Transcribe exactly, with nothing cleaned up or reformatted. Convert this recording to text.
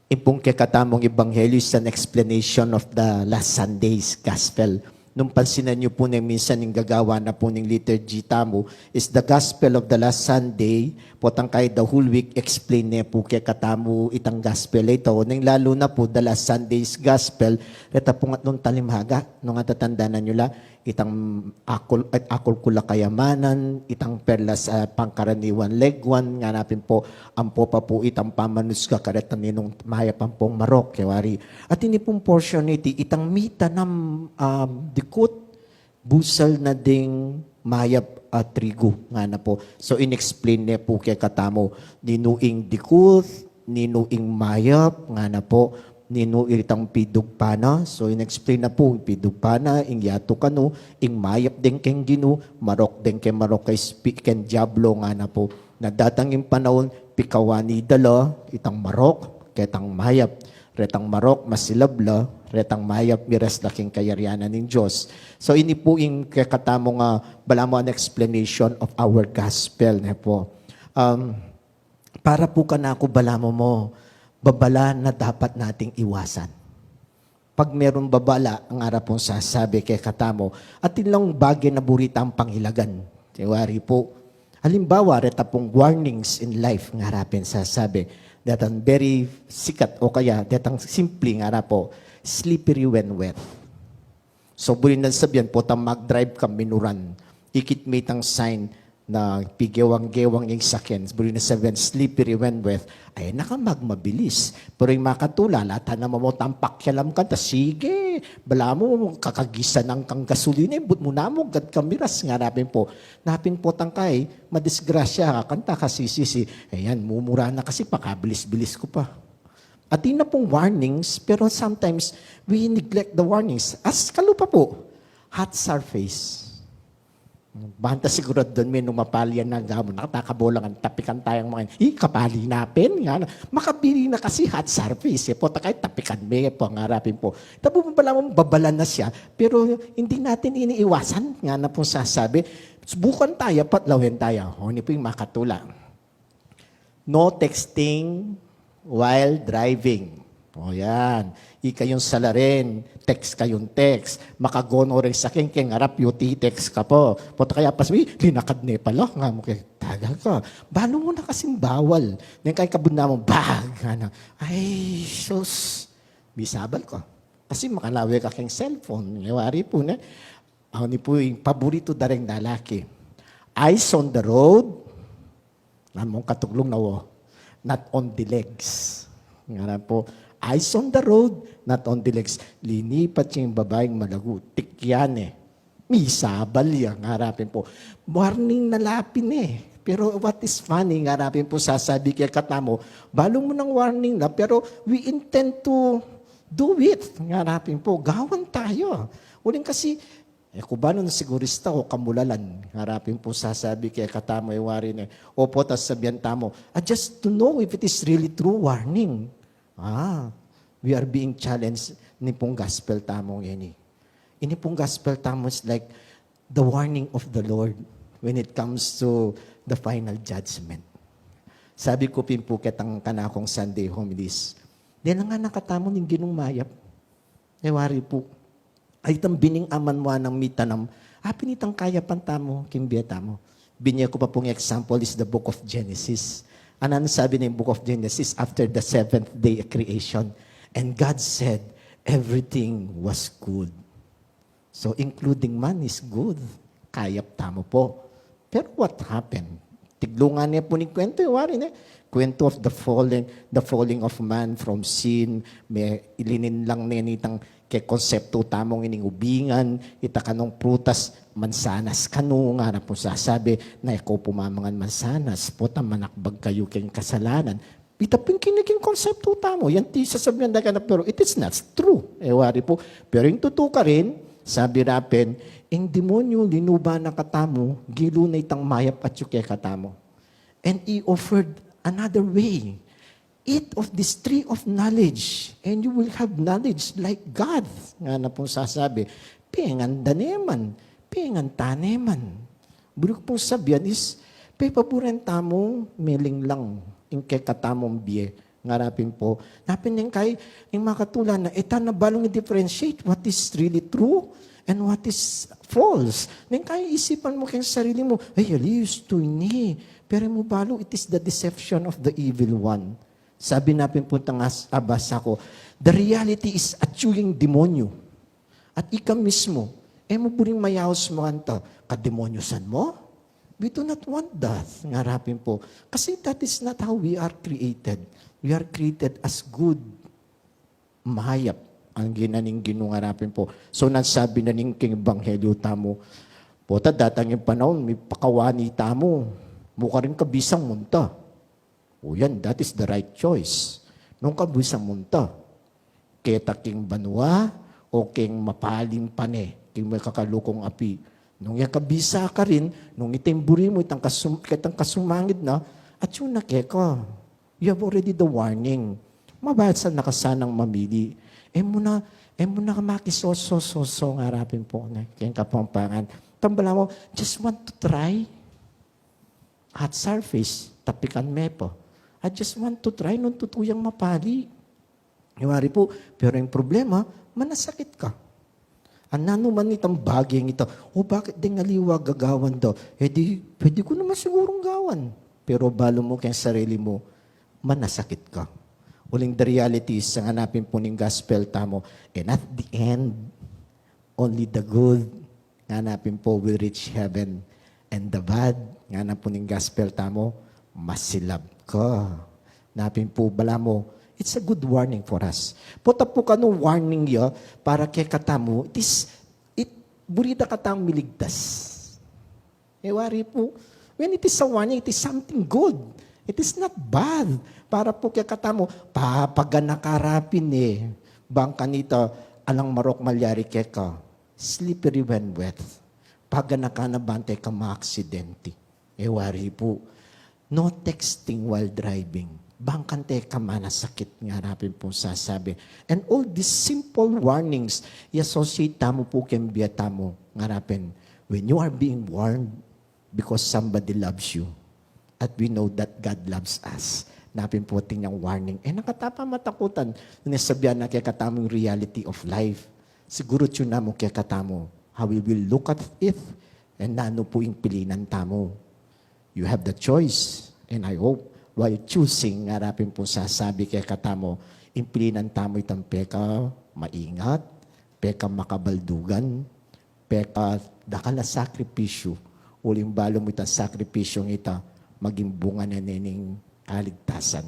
Ing pung kekatamung ebanghelyo is an explanation of the last Sunday's gospel. Nung pansinan yu pu neng minsan ing gagawan na pu ning liturgy tamu is the gospel of the last Sunday, potang kaya the whole week explain ne pu kekatamu itang gospel a ita. Neng lalu na pu the last Sunday's gospel, reta pung atlung talimhaga, nung atatandanan yu la, itang akul, akul kula kayamanan, itang perlas a pangkaraniwan leguan, ngana pin pu, ampo pa pu itang pamanusga kareta ninung mayap ampong marok, e wari. At ini pung portion iti, itang mitanam, um, dikut, busal na ding mayap a trigu, ngana pu. So, in-explain ne pu kekatamu, ninu ing dikut, ninu ing mayap, ngana pu, ninu itang pidugpa na. So, in-explain na pu, pidugpa na, ing yatu kanu, ing mayap deng keng Ginu, marok deng keng marok a spi-, keng Diablo, ngana pu. Na datang ing panaun, pikawani da la, itang marok, ketang mayap. Retang marok, masilab la, retang mayap, miras la king kayarian na ning Dios. So, ini pu ing kekatamu nga, balamu an explanation of our gospel, ne pu. Um, Para pu kanaku balamu mu, babala na dapat nating iwasan. Pag merong babala, ngara pung sasabi kekatamu, atin lang bage na buri tang pangilagan. E wari pu. Halimbawa, reta pung warnings in life, ngara pin sasabi. Datang very sikat o kaya, datang simple, ngara pu, slippery when wet. So, buri nang sabian, potang mag-drive ka minuran, ikit me itang sign na pigewang-gewang ing saken, buri nang sabian, slippery when wet, ay, naka magmabilis. Pero ing makatula, lata na mamutang pakialam ka, ta sige, balamu, kakagisan nang kang gasolina, but mu namu, gad kamiras, ngara pin pu. Napin potang kay, madisgrasya ka, kanta ka sisisi. Ayan, mumura na kasi, pakabilis-bilis ku pa. Atin na pung warnings, pero sometimes we neglect the warnings. As kalupa pu, hot surface. Banta sigurado dun, me, nung mapali yan na gamu, nakatakabolangan, tapikan tayang mga, "Ih, kapali na pin," ngana. Makabili na kasi hot surface, e, potang kay tapikan me, pangarapin pu. Tabu mo pala mong babala na siya, pero hindi natin iniiwasan, ngana pung sasabi. Subukan taya, patlawen taya. O, ini pu ing makatula. No texting while driving. O yan. Ikayung salarin, text kayung text. Makagono rin sa king, king arap yu ti-text ka pu. Potang kaya pas, "Uy, linakad ne pala." Nga mu ke, tagal ka. Balu mu na kasing bawal. Neng kay kabud na mu, bag! Ngana. Ay, sus. Bisabal ka. Kasi makalawe ka king cellphone. E wari pu ne. Awa ini pu ing paboritu da ring lalaki. Eyes on the road, Nanu mung katuklung na, o, not on the legs. Ngara pu, eyes on the road, not on the legs. Linipat ya ing babaing malagu, tikyan ne. Misabal ya, ngarapin pu. Warning na la pin e. Pero what is funny, ngarapin pu, sasabi kekatamu, balu mu nang warning na, pero we intend to do it. Ngarapin pu, gawan taya. Uling kasi, E ku ba nung sigurista o kamulalan, ngarapin pu sasabi kekatamu, e wari ne. Opo, tas sabian tamu, ah, just to know if it is really true warning. Ah, we are being challenged ini pung gospel tamu ngeni. Ini pung gospel tamu is like the warning of the Lord when it comes to the final judgment. Sabi ku pin pu ketang kanakung Sunday homilies, delangan na katamu ning Ginung mayap. E wari pu. Ay, itang bining aman mu anang mitanam, apin itang kayapan tamu, king bie tamu. Binye ku pa pung example is the book of Genesis. Anong sabi ning book of Genesis after the seventh day creation? And God said, "Everything was good." So, including man is good. Kayap tamu pu. Pero what happened? Tiglungan ne pu ning kwentu, e wari ne. Kwentu of the falling, the falling of man from sin, me, ilinin lang ne nitang kekonseptu tamu ngening ubingan, ita kanung prutas, mansanas kanu, ngana pu sasabi, na e ko pu mamangan mansanas, potang manakbag kayu king kasalanan. Ita pin keni king konseptu tamu, yan ti sasabian da kena, pero it is not true. E wari pu. Pero ing tutu karin, sabi ra pin, ing demonyu linuban na katamu, gilu na itang mayap atyu kekatamu. And he offered another way. Eat of this tree of knowledge, and you will have knowledge like God. Ngana pung sasabi, pengan da ne man, pengan ta ne man. Buri ku pung sabian is, pepaburen tamu, melinglang ing kekatamung bie. Ngarapin po, napin neng kai, ing makatula na, e ta na balung i-differentiate what is really true and what is false. Neng kai isipan mu keng sarili mu, "Ay, aliwa yu ini." Pero mu balu, it is the deception of the evil one. Sabi napin po tang as-, abasa ku, the reality is atyu ing demonyo. At ika mismo, e mu buring mayaus mu kanta, kademonyosan mu? We do not want that, ngarapin po. Kasi that is not how we are created. We are created as good, mayap, ang ginaning Ginu, ngarapin po. So, nagsabi na ning king ebanghelyo tamu, pota datang ing panaun, mipakawani tamu, mu karin kabisang munta. O yan, that is the right choice. Nung kabisang munta, keta king banua, o king mapaling pane, king mekakalukung api. Nung ya kabisa karin, nung ita ing buri mu, itang kasum-, ketang kasumangid na, atyu na keka. You have already the warning. Mabasa na ka sanang mamili. E mu na, e mu na makisoso-soso, ngarapin po, ne, keng Kapampangan. Tambala mu, just want to try. Hot surface, tapikan me pa. I just want to try nung tutu yang mapali. Yung wari po, pero yung problema, manasakit ka. Ang nanu man itang bagay ita, "O, bakit deng aliwa gagawan da? E di, pwede ku naman sigurung gawan." Pero balu mu keng sarili mu, manasakit ka. Uling the reality is, ang hanapin po ning gospel tamu, and at the end, only the good, nganapin po, will reach heaven, and the bad, ngana po ning gospel tamu, masilab ka. Napin po, balamu, it's a good warning for us. Pota po kanu warning ya para kekatamu, it is, it, buri da katang miligtas. E wari po, when it is a warning, it is something good. It is not bad. Para po kekatamu, papaganaka ra pin e. Bang kanita, alang marok malyari keka. Slippery when wet. Paganaka na bang te ka maaksidente. E wari po, no texting while driving. Bang kante ka manasakit, ngarapin pong sasabi. And all these simple warnings, i-associate tamu po keng bie tamu, ngarapin. When you are being warned, because somebody loves you. At we know that God loves us. Napin po atin yang warning. E na kata pa matakutan, nung sasabian na kekatamu ing reality of life. Siguru atyu na mu kekatamu, how we will look at it, and nanu po ing pilinan tamu. You have the choice, and I hope, while choosing, ngarapin pong sasabi kekatamu, ing pilinan tamu itang peka maingat, peka makabaldugan, peka dakal a sakripisyu, uling balu mu itang sakripisyung ita, maging bunga na ne ning kaligtasan.